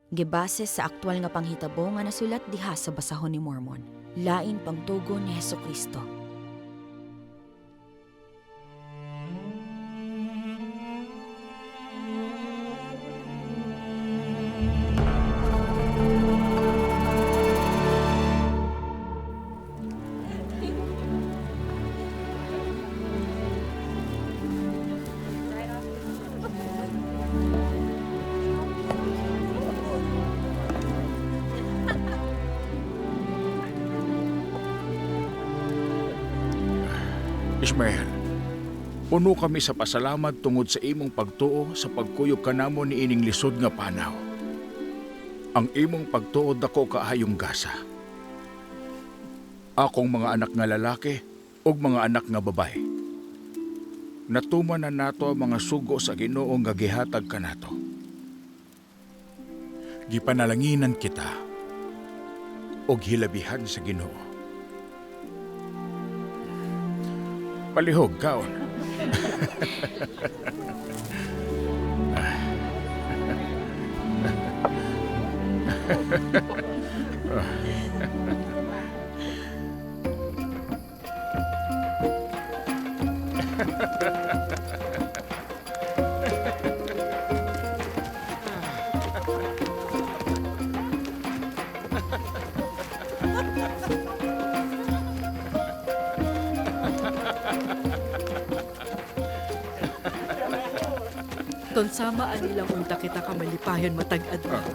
Gibase sa aktual nga panghitabo nga nasulat diha sa basahon ni Mormon. Lain pangtugon ni Hesukristo. Ishmael, puno kami sa pasalamat tungod sa imong pagtuo sa pagkuyog kanamo ni ining lisod nga panaw. Ang imong pagtuo dako kaayong gasa. Akong mga anak nga lalaki ug mga anak nga babae. Natuman na nato ang mga sugo sa Ginoo nga gihatag kanato. Gipanalanginan kita og hilabihan sa Ginoo. Palihog kaon. Tonsama anilang unta kita kamalipayon matag adlaw.